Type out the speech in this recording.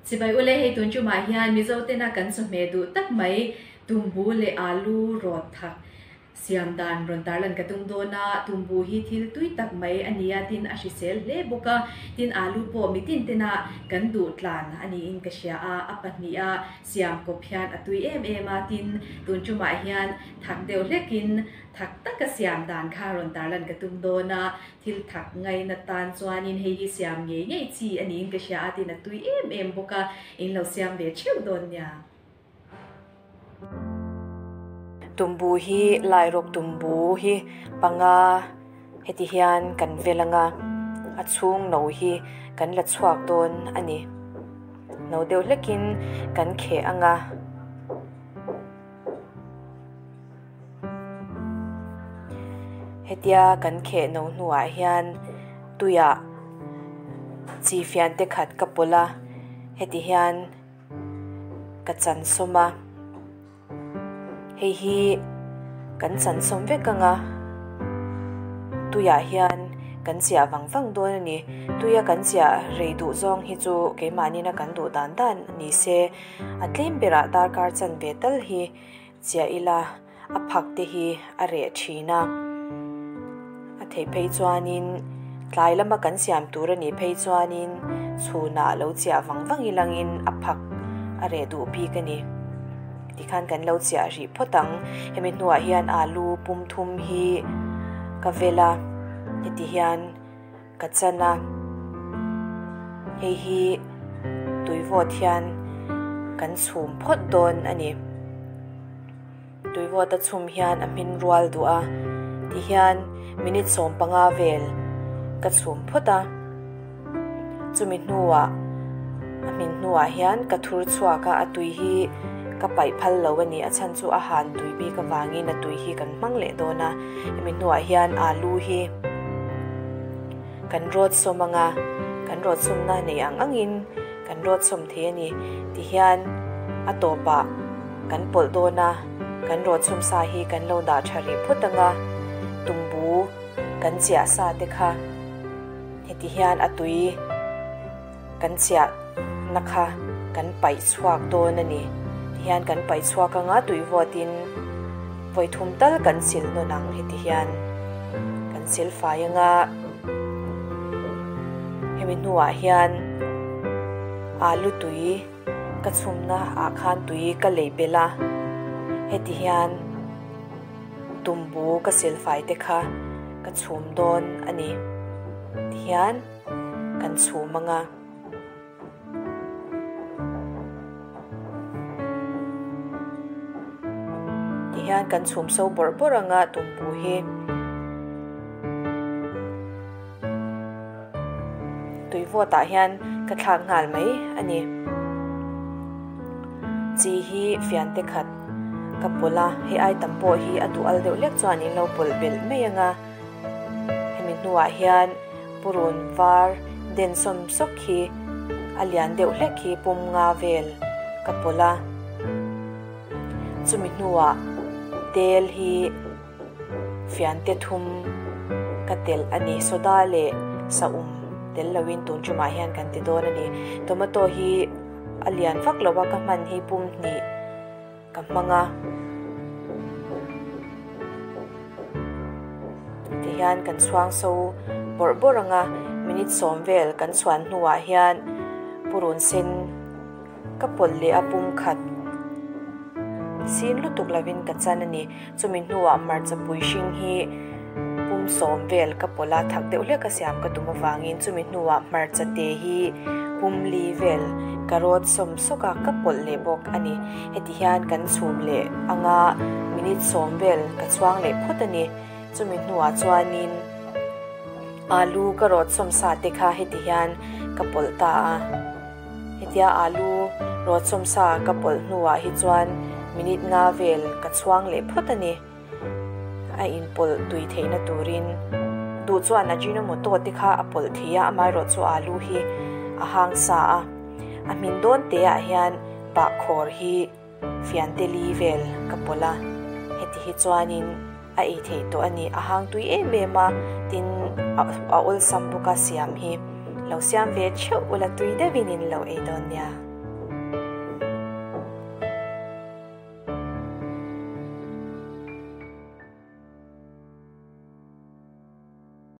Chibai ule hei tun tumah hian Mizo tena kan chawhmeh duh tak mai tumbu leh alu rawt thak Siam dan rawn tarlan ka tum dawn a, tumbu hi thil tui tak mai a ni a, tin a hrisel hle bawk a, tin alu pawh mitin tena kan duh tlan a niin ka hria a, a pahniha siam kawp hian a tui em em a, tin tun tumah hian thak deuh hlekin thak taka siam dan kha rawn tarlan ka tum dawn a, thil thak ngaina tan chuanin hei hi siam ngei ngei chi a niin ka hria a, tin a tui em em bawk a, in lo siam ve theuh dawn nia. Tumbu hi lairawk tumbu hi panga heti hian kan vel anga a chhung no hi kan la chhuak dawn a ni no deuh hlekin kan kheh anga. Hetia kan kheh no hnuah hian tuiah chi fian te khat ka pawlh a heti hian. Ka chan sawm a, hei hi kan chan sawm vek ang a, tuiah hian kan chiah vang vang dawn a ni. Tuia kan chiah rei duh zawng hi chu keimahni na kan duh dan dan ni se, a tlem berah darkar chanve tal hi chiah ila. A phak te hi a reh thin a, a theih phei chuanin tlai lama kan siam tur a nih phei chuanin chhunah lo chiah vang vang ilangin a phak a reh duh bik a ni. Tikhan kan lo chiah rih phawt ang, hemi hnuah hian alu pum thum hi ka vel a, heti hian ka chan a, hei hi tuivawt hian kan chhum phawt dawn a ni. Tuivawt a chhum hian a hmin rual duh a, tihian minute 15 vel ka chhum phawt a. Chumi hnuah a hmin hnuah hian ka thur chhuak a, a tui hi ka paih phal lo a ni. A chhan chu a han tui bik avangin a tui hi kan hmang leh dawn a. Hemi hnuah hian alu hi kan rawt sawm ang a, kan rawt sawmna nei ang angin kan rawt sawm thei a ni. Tihian a tawpah kan pawlh dawn a, kan rawt sawm sa hi kan lo dah tha rih phawt ang a, tumbu kan chiah sa te kha heti hian a tui kan chiah na kha kan paih chhuak dawn a ni. Tihian kan paih chhuak ang a, tui vawtin vawi thum tal kan sil nawn ang heti hian kan sil fai ang a, hemi hnuah hian alu tui ka chhumna ah khan tui ka lei belh a, heti hian tumbu ka sil fai te kha ka chhum dawn a ni. Tihian kan chhum ang a. Tihian kan chhum so bawrh bawrh ang a tumbu hi. Tui vawt ah hian ka thlak nghal mai a ni. Chi hi fian te khat ka pawlh a, hei ai tam pawh hi a duh al deuh hlek chuan in lo pawlh belh mai ang a. Hemi hnuah hian purun var den sawm sawk hi a lian deuh hlek hi pum nga vel ka pawlh a. Chumi hnuah tel hi fiante thum ka telh a ni. Soda leh saum tel loin tun tumah hian kan ti dawn a ni. Tomato hi a lian vak lo a, ka hman hi pum hnih ka hmang a. Tihian kan chhuang so bawrh bawrh ang a, minute 10 vel kan chhuan hnuah hian purun sen Ka pawlh leh a pum khat sin lutuk lovin ka chan a ni. Chumi hnuah hmarcha pui hring hi pum 10 vel ka pawlh a, thak deuh hlek a siam ka tum avangin chumi hnuah hmarcha te hi pum li vel ka rawt sawm sawk a, ka pawlh leh bawk a ni. Heti hian kan chhum leh anga minute 10 vel ka chhuang leh phawt a ni. Chumi hnuah chuanin alu ka rawt sawm sa te kha heti hian ka pawlh ta a. Hetia alu rawt sawmsa ka pawlh hnuah hi chuan minute nga vel ka chhuang leh phawt a ni. A inpawlh tui theihna turin duh chuan Ajinomoto te kha a pawlh thei a, amaherawh chu alu hi a hang sa a. A hmin dawn teah hian bahkhawr hi fiante li vel ka pawlh a, heti hi chuanin a ei theih tawh a ni. A hang tui em em a, tin a awlsam bawk a siam hi. Lo siam ve theuh ula tui deuhin in lo ei dawn nia.